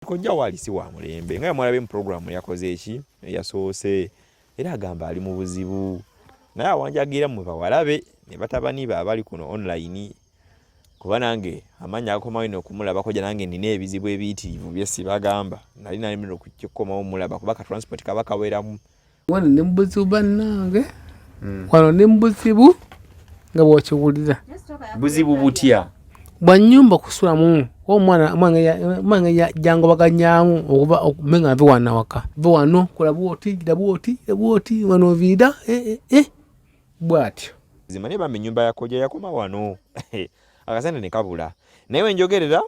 Kojja waali si wa mulembe nga yamwalabye mu pulogulaamu yakoze eki eyasoose, era agamba ali mu buzibu naye awanjagira mmwe bawala be ne batabani be abali kuno online, kuba nange amaanyi agakomawo eno okumulaba kojja nange nina ebizibu ebiyitirivu bye sibagamba, nali nalemererwa okukomawo omulaba kuba ka transport kaba kaweramu. Wano ndi mu buzibu bannange, wano ndi mu buzibu nga bw'okiwulira. Buzibu butya? Bwa nnyumba kusulamu, omwana jangobaganyamu okuva okumbe nga nve wano awaka, nve wano kola bw'oti, gira bw'oti, gira bw'oti, wano oviira bw'atyo. Zima naye bambi ennyumba ya kojja yakoma wano akasente ne kabula, naye we njogerera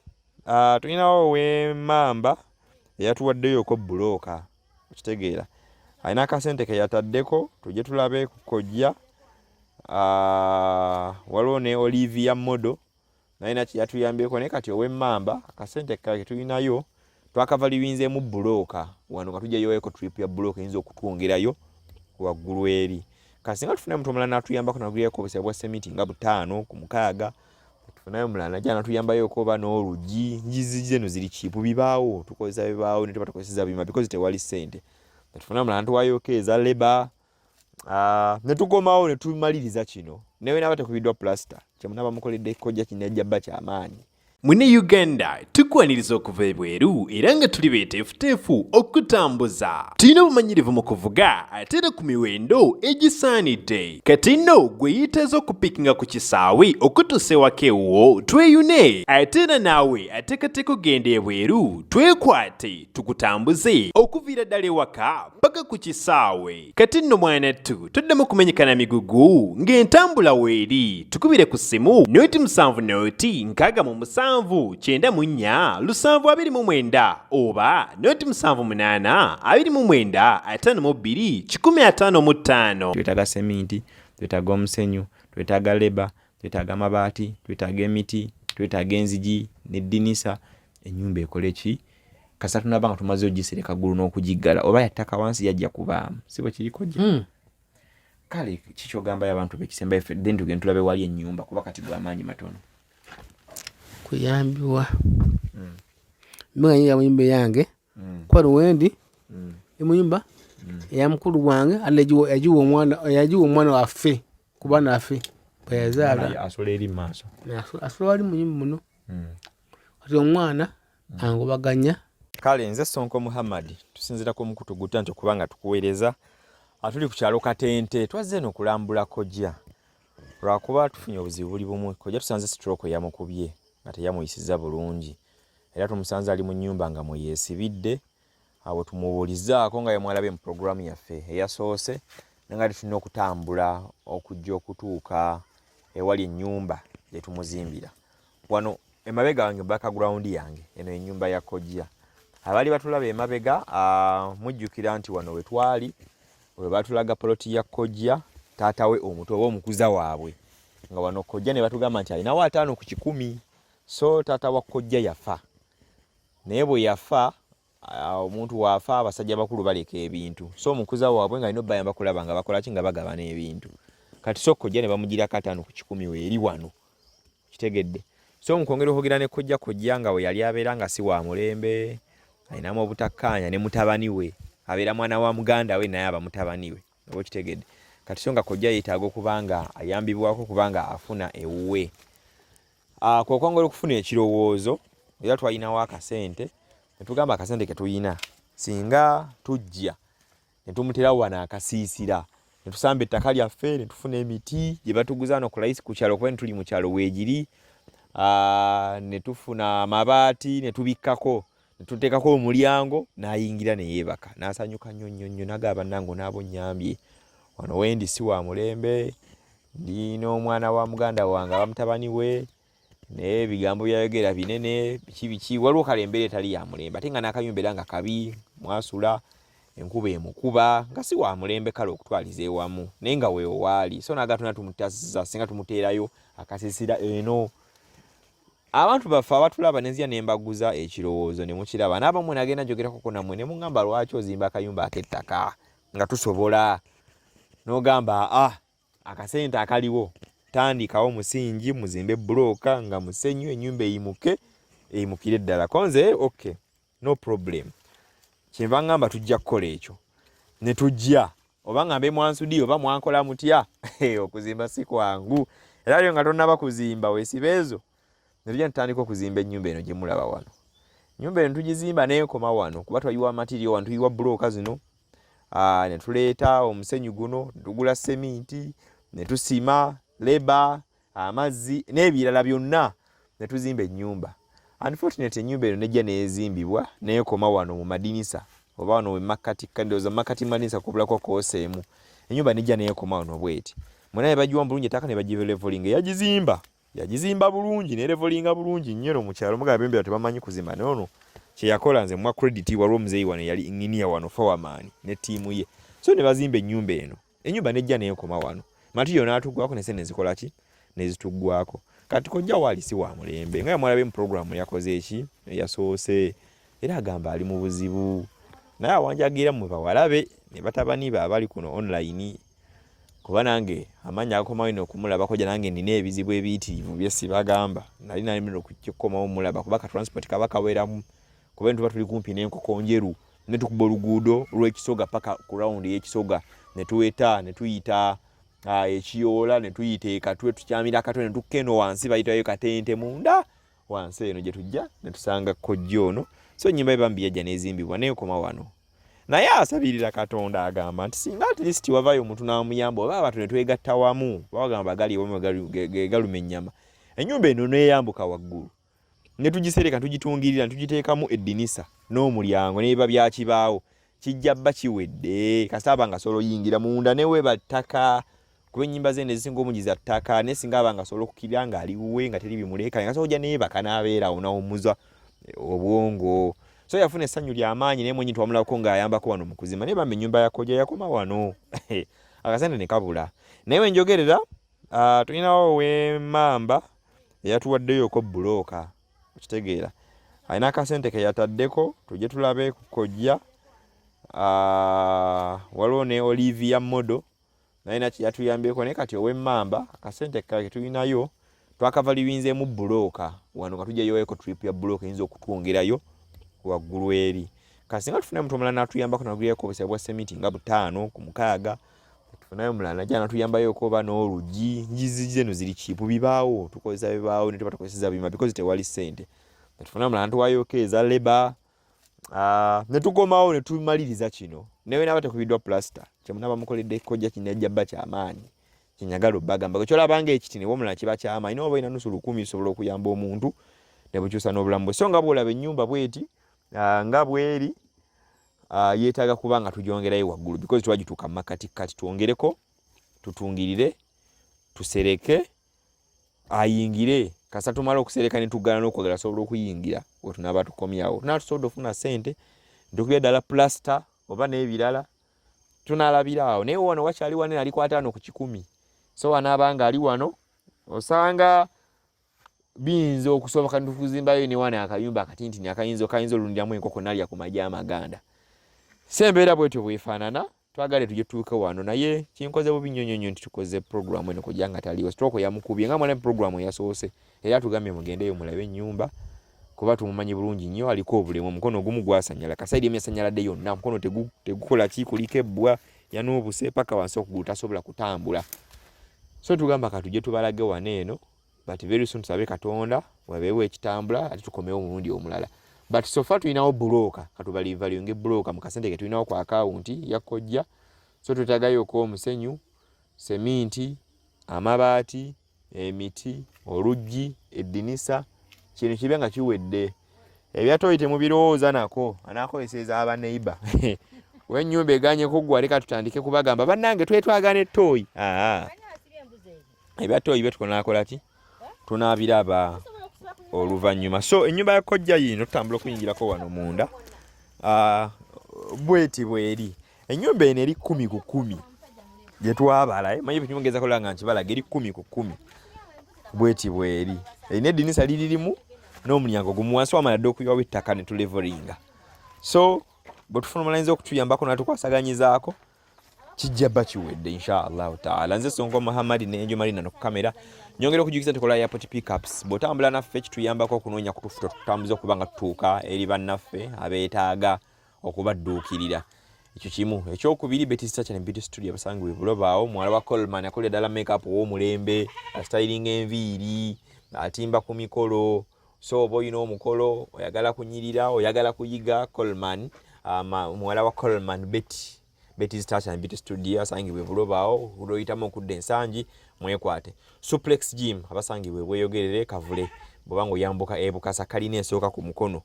tulinawo ow'emmamba eyatuwaddeyoko bbulooka, okitegeera, alina akasente ke yataddeko tujje tulabe ku kojja. Waliwo ne Olivia Modo naye nakyo yatuyambyeko, naye kati ow'emmamba akasente ke tulinayo twakavaliwinzeemu bbulooka wano nga tujjayoeko trip ya bbulooka eyinza okutwongerayo waggulu eri. Kati singa tufunayo omuntu omulala n'atuyambako n'atugulirako obusa bwa semiti nga 5 ku 6, tufunayo omulala najja n'atuyambayoko oba n'oluggi, njizi zeno ziri cheap, bibaawo, tukozesa bibaawo ne tuba tukozesa byuma because tewali ssente. Tufunayo omulala n'atuwayoko eza labour, ne tukomawo ne tumaliriza kino, ne bwe naaba tekubiddwa pulasita, kye munaaba mukoledde kojja kinajja bba kyamaanyi. Mune Uganda tukwaniriza okuva ebweru era nga tuli beeteefuteefu okutambuza. Tulina obumanyirivu mu kuvuga ate era ku miwendo egisaanidde. Kati nno gwe yeetaaza okupiikinga ku kisaawe okutuusa ewaka ewuwo tweyune, ate era naawe ateekateeka okugenda ebweru twekwate tukutambuze okuviira ddala ewaka paka ku kisaawe. Kati nno mwanattu toddamu kumenyeka na migugu ng'entambula weeri. Tukubire ku ssimu 0 7 0 67 94 729 oba 0 7 8 29 52 155. Twetaaga seminti, twetaaga omusenyu, twetaaga labour, twetaaga amabaati, twetaaga emiti, twetaaga enzigi n'eddinisa, ennyumba ekole ki? Kasita tunaaba nga tumaze ogisereka ggulu n'okugiggala, oba yattaka wansi yajja kubaamu, si bwe kiri kojja? Kale ki ky'ogambayo abantu b'ekisembayo ffe then tugende tulabe wali ennyumba kuba kati gwe amaanyi matono. Kuyambibwa. Mbe nga nyingira mu nnyumba eyange, kuba wendi ndi mu nnyumba eya mukulu wange, ate yagiwa omwana waffe ku baana baffe bwe yazaala. Asula eri mu maaso. Asula wali mu nnyumba muno. Kati omwana angobaganya. Kale nze Sonko Muhammad, tusinziira ku mukutu gutta nti okuba nga tukuweereza, tuli ku kyalo Katente, twazze eno okulambula kojja lwakuba tufunye obuzibu buli bumu. Kojja tusanze stroke yamukubye nga teyamuyisizza bulungi, era tumusanze ali mu nnyumba nga mwe yeesibidde. Awo tumubuulizzaako nga yemwalabye mu pulogulaamu yaffe eyasoose, naye nga tulina okutambula okujja okutuuka ewali ennyumba gye tumuzimbira. Wano emabega wange, background yange, eno ennyumba ya kojja. Abaali batulaba emabega mujjukira nti wano we twali we batulaga poloti ya kojja taata we omuto oba omukuza waabwe, nga wano kojja ne batugamba nti alinawo 50%. So taata wa kojja yafa, naye bwe yafa, omuntu waafa abasajja bakulu baleka ebintu, so omukuza waabwe nga alina obbayamba kulaba nga bakola ki, nga bagabana ebintu. Kati so kojja ne bamugirako 50% weeri wano, kitegedde? So mukwongera okwogera ne kojja, kojja nga we yali abeera nga si wa mulembe, alinamu obutakkaanya ne mutabani we, abeera mwana wa muganda we naye aba mutabani we, oba okitegedde? Kati so nga kojja yeetaaga okuba nga ayambibwako kubanga afuna ewuwe, kwe kwongera okufuna ekirowoozo, era twalinawo akasente ne tugamba akasente ke tulina singa tujja ne tumuterawo wano akasiisira, ne tusamba ettaka lyaffe, ne tufuna emiti gye batuguza wano ku layisi ku kyalo, kuba ne tuli mu kyalo weegiri, ne tufuna amabaati ne tubikkako, ne tuteekako omulyango, n'ayingira ne yeebaka n'asanyuka nnyo nnyo nnyo, n'agamba, "Bannange, onaaba onnyambye. Wano wendi si wa mulembe, ndi n'omwana wa muganda wange aba mutabani we, naye ebigambo byayogera binene, biki biki." Waliwo kale embeera etali ya mulembe, ate nga n'akayumba era nga kabi mwasula, enkuba emukuba, nga si wa mulembe kale okutwaliza ewamu, naye nga weewaali. So naga tuna tumutasiza singa tumuteerayo akasisira eno. Abantu baffe abatulaba, nenzija ne mbaguza ekirowoozo ne mukiraba, n'abamu nagenda njogerakoko nammwe ne muŋŋamba, "Lwaki ozimba akayumba ak'ettaka nga tusobola?" N'ogamba, "Ah, akasente akaliwo, tandikawo musingi, muzimbe bulooka nga musenyu, ennyumba eyimuke, eyimukire ddala." Konze okay. No problem, kyenva ngamba tujja kukola ekyo ne tujja oba ngambe mwansudi oba mwankola mutya. Okuzimba si kwangu, era lyo nga tonnaba kuzimba weesiba ezo. Ne tujja tutandika okuzimba ennyumba eno gye mulaba wano. Ennyumba eno tugizimba neekoma wano kuba twayiwa material wano, tuyiwa bulooka zino, ne tuleeta omusenyu guno, ne tugula seminti, ne tusima, labour, amazzi n'ebirala byonna, ne tuzimba ennyumba. Unfortunately, ennyumba eno nejja neezimbibwa neekoma wano mu madinisa oba wano wemakkati, ndowooza mumakkati madinisa kubulako koosa emu. Ennyumba nejja neekoma wano bweti. Mwena ne bagiwa bulungi ettaka ne bagilevelinga. Yagizimba, yagizimba bulungi, nelevelinga bulungi nnyo. No mu kyalo mugamba bembera tebamanyi kuzimba, naye ono kyeyakola nze muwa credit. Waliwo omuzeeyi wano yali engineer wano, foreman, ne ttiimu ye, so ne bazimba ennyumba eno. Ennyumba nejja neekoma wano, material n'atuggwako, ne sente nezikola ki, nezituggwako. Kati kojja waali si wa mulembe nga yamwalabye mu programu yakoze eki eyasoose, era agamba ali mu buzibu, naye awanjagira mmwe bawalabe ne batabani be abali kuno online, kuba nange amaanyi akomawo ino okumulaba kojja. Nange nina ebizibu ebiyitirivu bye sibagamba, nali nalimira okukomawo mulaba kuba ka transport kaba kaweramu, kuba tuba tuli kumpi n'enkoko njeru ne tukuba oluguudo lw'ekisoga paka ku rawundi y'ekisoga, ne tuweta ne tuyita ekiyoola, ne tuyita ekatwe, tukyamira akatwe, ne tukka eno wansi bayitayo Katente munda wansi eno gye tujja ne tusanga kojja ono. So ennyumba ye bambi yajja n'ezimbibwa neekoma wano, naye asabirira Katonda, agamba nti singa at least wavayo omuntu n'amuyamba oba abantu ne twegatta wamu, bagamba gali wamu ge galuma ennyama, ennyumba eno neeyambuka waggulu ne tugisereka, tugitungirira, ne tugiteekamu eddinisa n'omulyango nebiba byakibaawo, kijja bba kiwedde. Kasita aba nga asobola oyingira munda neweeba ttaka, kuba ennyumba zene ezisinga obungi za ttaka, naye singa aba nga asobola okukkirira ng'ali wuwe nga teri bimuleeka, nga asobola ojja neebaka n'abeera awo n'awummuza obwongo. So yafuna essanyu ly'amaanyi, naye mwenyi twamulabako ng'ayambako wano mu kuzimba, naye bambi ennyumba ya kojja yakoma wano, akasente ne kabula. Naye wenjogerera, tulinawo ow'emmamba eyatuwaddeyooko bulooka, okitegeera, alina akasente ke yataddeko tujje tulabe ku kojja. Waliwo ne Olivia Modo naye naki yatuyambyeko, naye kati ow'emmamba akasente kake tulinayo twakavaliwinzeemu bulooka wano nga tujjayoeko trip ya bulooka eyinza okutwongerayo waggulu eri. Kasinga tufune omuntu omulala n'atuyambako nagulirako obusa bwa semiti nga 5 ku 6, tufunayo omulala najja natuyambayoko oba n'oluggi. Njizi zeno ziri cheap, bibaawo, tukozesa bibaawo ne tuba tukozesa bima because tewali ssente. Netufuna omulala natuwayoko eza labour, ne tukomawo ne tumaliriza kino. Newe naba tekubiddwa plaster, kyemunaba mukoledde kojja kinajja bba kyamaanyi. Kyenyagala obbagamba, kyolaba nga ekiti ne womulala kiba kyamaanyi, naye oba olina 50,000 sobola okuyamba omuntu ne bukyusa n'obulamu bwe. So nga bwolaba ennyumba bweti, nga bweri, yeetaaga kuba nga tugyongerayo waggulu because twagituuka mu makkati. Kati twongereko, tutungirire, tusereke, ayingire. Kasa tumala okusereka ne tuggala n'okwagala asobola okuyingira. Wetunaaba tukomyawo, tunaba tusobodde okufuna ssente ntukubya ddala plaster oba n'ebirala, tunalabira awo. Naye wano wakyali wanene, ali ku 50 ku 100, so wanaaba nga ali wano osanga biyinza okusoboka ntukuzimbayo ne wano akayumba akatintini akayinza kayinza olundiramu enkoko nalya ku magi amaganda. Si embeera bwetyo bwefaanana. Twagale tujye tutuuke wano, naye kinkoze bubi nnyo nnyo nnyo nti tukoze programu eno kojja nga taliwo. Stroke yamukubye nga mwana programu eyasoose, era atugambye mugendeyo mulabe ennyumba kuba tumumanyi bulungi nnyo. Aliko obulemu, omukono ogumu gwasanyala, kasayidi emu yasanyaladde yonna, omukono tegukola ki, kuliko ebbwa, yanuubuse paka wansi okugulu, tasobola kutambula. So tugamba katujje tubalage wano eno, but very soon tusabe Katonda wabeewo ekitambula ate tukomewo omulundi omulala. But so far tulinawo bulooka, katubalivalyonge bulooka mu kasente ke tulinawo ku akawunti ya kojja. So twetagayo omusenyu, seminti, amabaati, emiti, oluggi, eddinisa, kino kibe nga kiwedde. Ebya toyi temubirowooza nako anaakozesa abaneiba wenyumba eganye kuggwa. Leka tutandike kubagamba, bannange twetwaga ne toyi. Ebya toyi bye tukonakola ki, tunaabiraba oluvannyuma. So ennyumba ya kojja yiino, tutambula okuyingirako wano munda. Bweti bweri ennyumba eno, eri 10 ku 10 gyetwabala, eh? Manyi buli kola nga nkibalaga, eri 10 ku 10. Bweti bweri, erina eddinisa liririmu n'omulyango gumu wansi, wamala dde okuyiwawo ettaka ne tulevelinga. So bwe tufuna omulanyiza okutuyambako natukwasaganyizaaako. Kijja ba kiwedde insha Allahu taala. Nze Sonko Muhammad ne Angel Marina no kamera. Nyongera okujukiza nti kola airport pickups. Bw'otambula naffe kituyambako okunoonya kutufuta tutambuza okuba nga tutuuka eri bannaffe abeetaaga okubadduukirira. Ekyo kimu. Ekyokubiri, Betty Star ne Beauty Studio abasangibwa e Buloba awo, muwala wa Coleman akolera ddala makeup ow'omulembe, astylinga enviiri, atimba ku mikolo. So oba olina omukolo, oyagala kunyirira, oyagala kuyiga, Coleman, muwala wa Coleman Betty, Betty's Touch and Beauty Studio asangibwa e Buloba awo, lwoyitamu okudda Ensangi, mwekwate. Suplex Gym abasangibwa e Bweyogerere Kavule, bw'oba ng'oyambuka e Bukasa kalina esooka ku mukono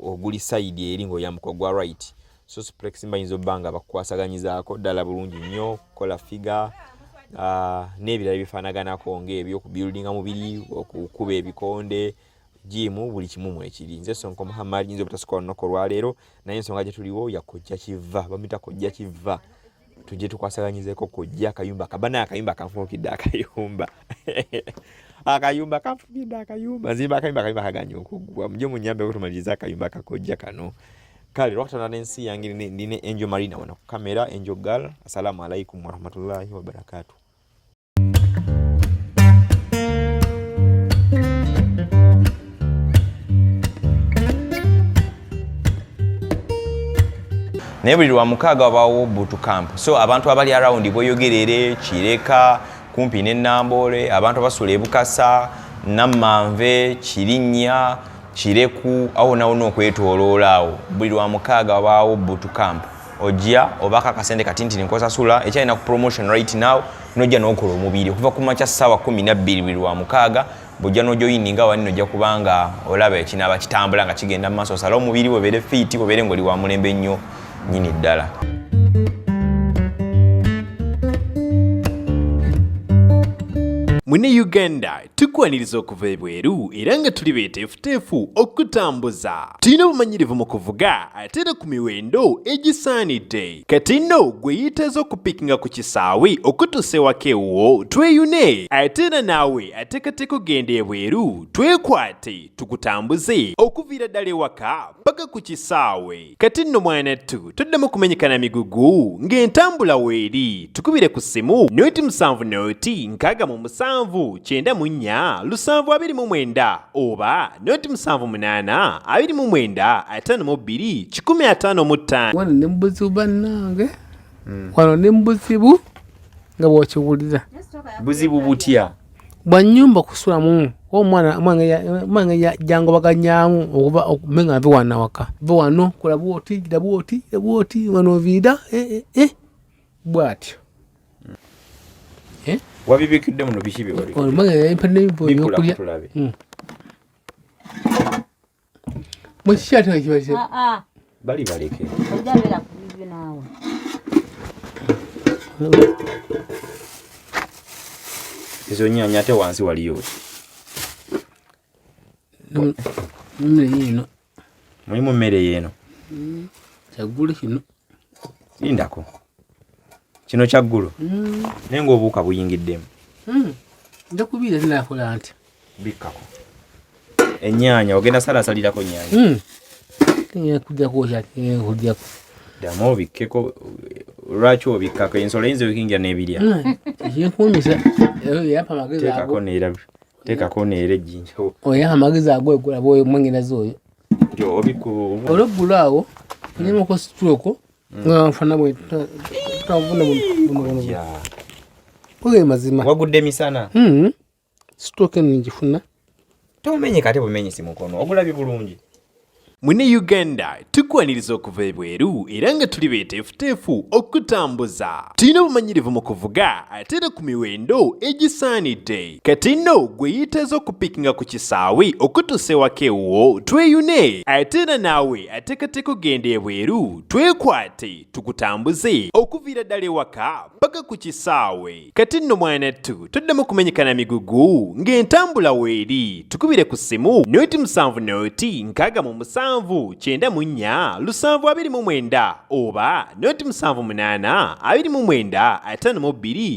oguli side eri ng'oyambuka ogwa right. So Suplex mbayinza obba nga bakukwasaganyizaako ddala bulungi nnyo, kukola figa n'ebirala ebifaanaganako ng'ebyo, okubuildinga mubiri, okukuba ebikonde, gym, buli kimu mwekiri. Nze Sonko Muhammad, nyinza obutasukka olunaku olwaleero, naye ensonga gye tuliwo ya Kojja Kiva, bamuyita Kojja Kiva. Tujje tukwasaganyizeeko kojja akayumba kabana, akayumba kanfuukidde akayumba akayumba kanfuukidde akayumba nzimba akayumba akayumba kaganye okuggwa. Mujje munyambeko tumalirize akayumba kakojja kano. Kale lwakutana n'ensi yange, ndi ne Angel Marina wano ku kamera, Angel Girl. Assalamu alaikum warahmatullahi wabarakatuh. Naye buli lwa mukaaga wabaawo boot camp, so abantu abali around Bweyogerere, Kireka, kumpi ne Namboole, abantu abasula ebukasa, Nammanve, Kirinnya, Kireku, awo nawona okwetoloola awo, buli lwa mukaaga wabaawo boot camp. Ojja obaako akasente katintini nkosasula ekyalina ku promotion right now, nojja n'okola omubiri okuva ku makya ssaawa 12 buli lwa mukaaga. Bw'ojja n'ojoyininga wani, ojja kubanga olaba ekinaaba kitambula nga kigenda mu maaso, osale omubiri obeere fit, obeere ng'oli wa mulembe nnyo nnyini ddala. Mune Uganda tukwaniriza okuva ebweru era nga tuli beeteefuteefu okutambuza. Tulina obumanyirivu mu kuvuga ate era ku miwendo egisaanidde. Kati nno gwe yeetaaza okupikinga ku kisaawe okutuusa ewaka ewuwo, tweyune. Ate era naawe ateekateeka okugenda ebweru, twekwate tukutambuze okuviira ddala ewaka paka ku kisaawe. Kati nno mwanattu toddamu kumenyeka na migugu ng'entambula weeri. Tukubire ku ssimu 07 0 67 94 729 oba 0 78 29 52 155. Wano ne mubuzibu bannange, wano ne mubuzibu nga bw'okiwulira. Buzibu butya? Bwa nnyumba kusulamu. Omwana omwana jangobaganyamu okuva menga nve wano awaka, ve wano, kola bwoti, gira bwoti, gira bwoti, wano oviira eh, eh, eh. Bwatyo. Wabibikidde muno biki bye wali? Omwana yampa n'ebintu Bikula. ebyokulya. Kutulabe. Mukiki ate nga kiba Ah, ah, Bali baleke. Ojja beera ku bibyo naawe. Ezo nnyanya, ate wansi waliyo ki? Mmere yiino. Mulimu mmere yeeno? Kyaggulo kino. Lindako, kino kyaggulo, naye ng'obuwuka buyingiddemu. Nja kubiira tinakola nti. Bikkako ennyaanya, ogenda salasalirako nnyaanya. Ngenda kujjako kyati, kujjako. Ddamu obikkeko. Lwaki obikkako? Ensolo eyinza okuyingira n'ebirya. Ekinkuumisa yampa amagezi Teekako ago. neera, teekako neera ejjinja. Oyo yampa amagezi ago egula bwoyo omwengereza oyo. Nti obikku Olweggulo awo nyemuko stroke nga nfana bwe tavuna buno buno. Ya. Oge mazima. Wagudde misana? Stroke eno ngifuna. Tomenyeka ate bumenyesi mukono, ogulabye bulungi. Mune Uganda tukwaniriza okuva ebweru era nga tuli beeteefuteefu okutambuza. Tulina obumanyirivu mu kuvuga ate era ku miwendo egisaanidde. Kati nno gwe yeetaaza okupikinga ku kisaawe okutuusa ewaka ewuwo, tweyune. Ate era naawe ateekateeka okugenda ebweru, twekwate tukutambuze okuviira ddala ewaka paka ku kisaawe. Kati nno mwanattu toddamu kumenyeka na migugu ng'entambula weeri. Tukubire ku ssimu 07 0 67 94 729 oba 0 78 29 52.